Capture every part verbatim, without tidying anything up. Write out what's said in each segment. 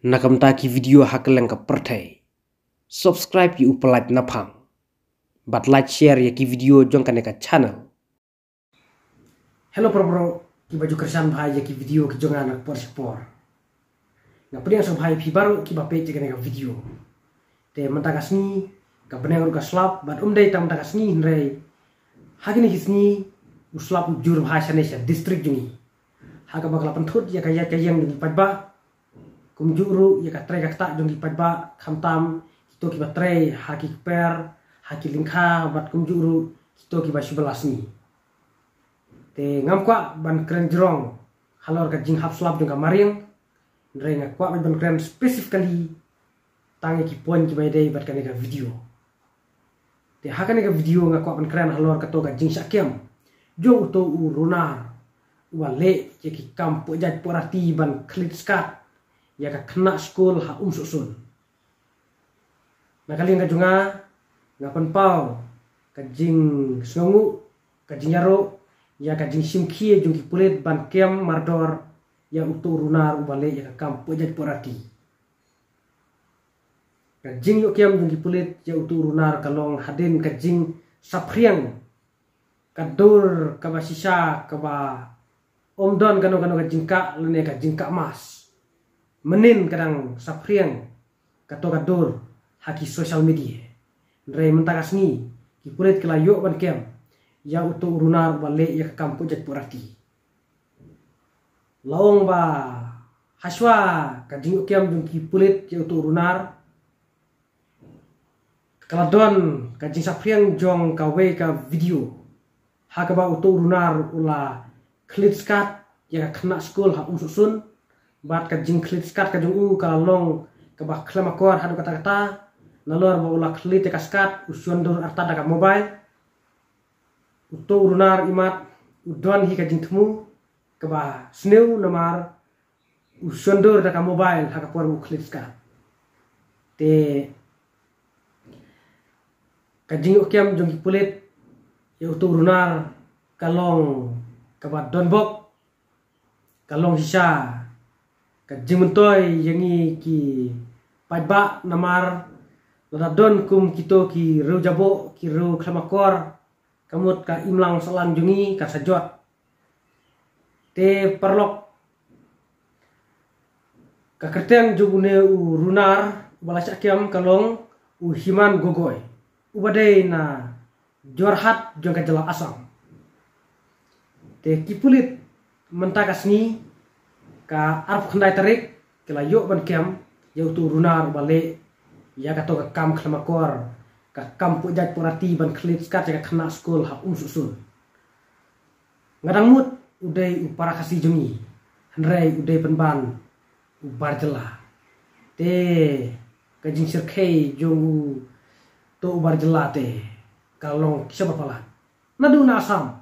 Na ka bynta ki video ha kylleng ka pyrthei, subscribe ïa u Pyllait Naphang bad like share ïa ki video jong kane ka channel. Hello para bro, kiba ju kyrshan bha ïa ki video ki jong nga na ka por sha ka por. Nga pdiang sngewbha ïa phi baroh kiba peit ïa kane ka video. Te mynta ka sngi ka bneng ruh ka slap, bad um dei tang mynta ka sngi hynrei ha kine ki sngi u slap u jur bha shane sha district jong ngi, ha kaba ka la pynthut ïa ka ïaid ka ïeng jong ki paidbah, kumjuh ruh ïa ka trei ka ktah jong ki paidbah, khamtam kito kiba trei ha ki kper, ha ki lyngkha, bad kumjuh ruh kito kiba shu bylla sngi. Te ngam kwah ban kren jrong halor ka jinghap slap jong ka mariang, hynrei nga kwah ban kren specifically tang ïa ki point kiba ïadei bad kane ka video. Te ha kane ka video nga kwah ban kren halor kato ka jingshah kem jong uto u runar uba leh ïa ki kam poh jait poh rati ban khlieh skat ïa ka khynnah skul ha Umsohsun. Na ka liang ka jong nga, nga pynpaw ka jingsngewnguh, ka jingïaroh ïa ka jingshim khie jong ki pulit ban kem mardor ïa uto u runar uba leh ïa ka kam poh jait poh rati. Ka jingïoh kem jong ki pulit ïa uto u runar ka long hadien ka jingsaphriang ka dur kaba shisha kaba ym don kano kano ka jingkah lane ka jingkah mask. Mynnin ka dang saphriang kato ka dur ha ki social media. Hynrei mynta ka sngi ki pulit ki la ïoh ban kem ïa uto u runar uba leh ïa ka kam poh jait poh rati. La ong ba hashwa ka jingïoh kem jong ki pulit ïa uto u runar, ka la don ka jingsaphriang jong kawei ka video ha kaba uto u runar u la khlieh skat ïa ka khynnah skul ha Umsohsun, bad ka jingkhlieh skat ka jong u ka la long kaba khlem akor haduh katta katta, nalor ba u la khlieh ïa ka skat u shon dur artat da ka mobile. Uto u runar imat u don hi ka jingthmu kaba sniew namar u shon dur da ka mobile ha ka por u khlieh skat. Te ka jingïoh kem jong ki pulit ïa uto u runar ka long kaba donbok, ka long shisha ka jingmyntoi ïa ngi ki paidbah namar lada don kum kito ki riew jaboh, ki riew khlem akor, ka mut ka imlang sahlang jong ngi ka sa jot. Te paralok, ka kyrteng jong une u runar uba la shah kem ka long u Heman Gogoi, uba dei na Jorhat jong ka jylla Assam. Te ki pulit mynta ka sngi ka arphew khyndai tarik ki la ïoh ban kem ïa uto u runar uba leh ïa kato ka kam khlem akor, ka kam poh jait poh rati ban khlieh skat ïa ka khynnah skul ha Umsohsun. Nga dang mut u dei u para Khasi jong ngi, hynrei u dei pynban u bar jylla. Te ka jingshyrkhei jong uto u bar jylla te ka long sha ba palat. Naduh na Assam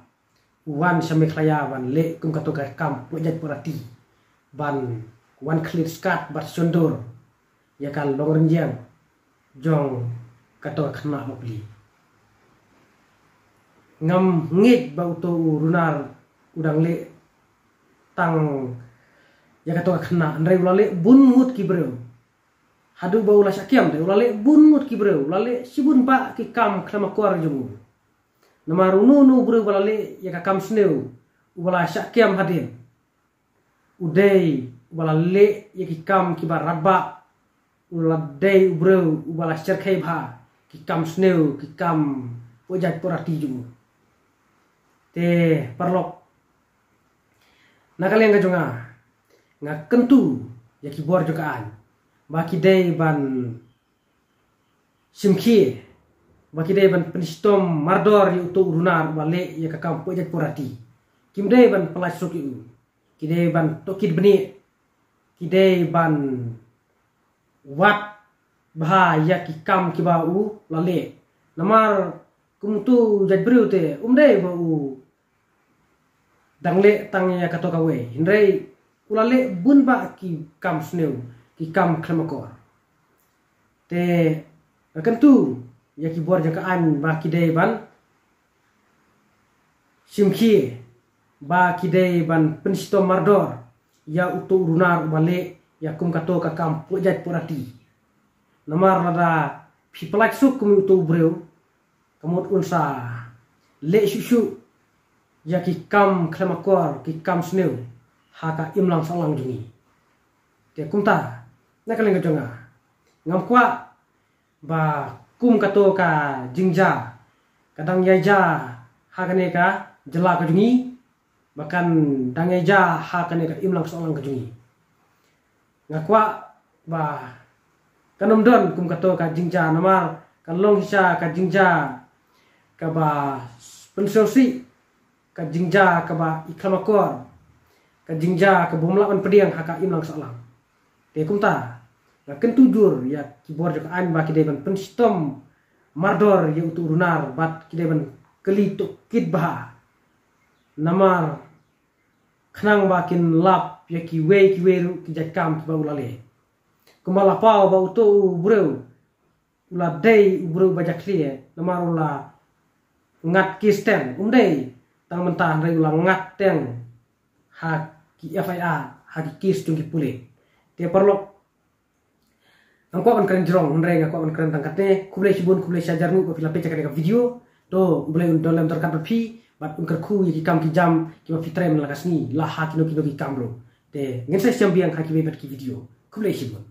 u wan sha Meghalaya ban leh kum kato ka kam poh jait poh rati, ban wan khlieh skat bad shon dur ïa ka longrynïeng jong kato ka khynnah bapli. Ngam ngeit ba uto u runar u dang leh tang ïa kato ka khynnah, hynrei u la leh bun ngut ki briew. Haduh ba u la shah kem te u la leh bun ngut ki briew, u la leh shibun bah ki kam khlem akor jong u. Namar uno uno u briew ba la leh ïa ka kam sniew uba la shah kem hadien, u dei uba la leh ïa ki kam kiba radbah, u la dei u briew uba la shyrkhei bha ki kam sniew, ki kam poh jait poh rati jong u. Te paralok, na ka liang ka jong nga, nga kyntu ïa ki bor jong ka aiñ ba ki dei ban shim khie, ba ki dei ban pynshitom mardor ïa uto u runar uba leh ïa ka kam poh jait poh rati. Kim dei ban pyllait suk ïa u, ki dei ban tohkit bniah, ki dei ban wad bha ïa ki kam kiba u la leh. Namar kum uto u jait briew te um dei ba u dang leh tang ïa kato kawei, hynrei u la leh bun bah ki kam sniew, ki kam khlem akor. Te nga kyntu ïa ki bor jong ka aiñ ba ki dei ban shim khie, ba ki dei ban pynshitom mardor ïa uto u runar uba leh ïa kum kato ka kam pyrshah pyrshah. Namar lada phi pynlait suk kum uto u briew, ka mut un sa leh shuh shuh ïa ki kam khlem akor, ki kam sniew ha ka imlang sahlang jong ngi. Te kumta, na ka liang ka jong nga, ngam kwah ba kum kato ka jingjia ka dang ïai jia ha kane ka jylla ka jong ngi, ba kan dang ïai jia ha kane ka imlang sahlang ka jong ngi. Nga kwah ba kan ym don kum kato ka jingjia, namar ka long shisha ka jingjia kaba pynsngewsih, ka jingjia kaba i khlem akor, ka jingjia kaba ym lah ban pdiang ha ka imlang sahlang. Te kumta, nga kyntu jur ïa ki bor jong ka aiñ ba ki dei ban pynshitom mardor ïa uto u runar bad ki dei ban kylli tohkit bha. Namar khnang ba kin lap ïa kiwei kiwei ruh ki jait kam kiba u la leh. Kumba la paw ba uto u briew u la dei u briew ba jakhlia, namar u la ngat kes teng, um dei tang mynta, hynrei u la ngat teng ha ki F I R, ha ki kes jong ki pulit. Te paralok, ngam kwah ban kren jrong, hynrei nga kwah ban kren tang katne. Khublei shibun, khublei shihajar nguh ba phi la peit ïa kane ka video. To U Blei un don lem dohkha bad phi bad un kyrkhu ïa ki kam ki jam kiba phi trei man la ka sngi, la ha kino kino ki kam ruh. Te ngin sa ïashem biang ha kiwei pat ki video. Khublei shibun.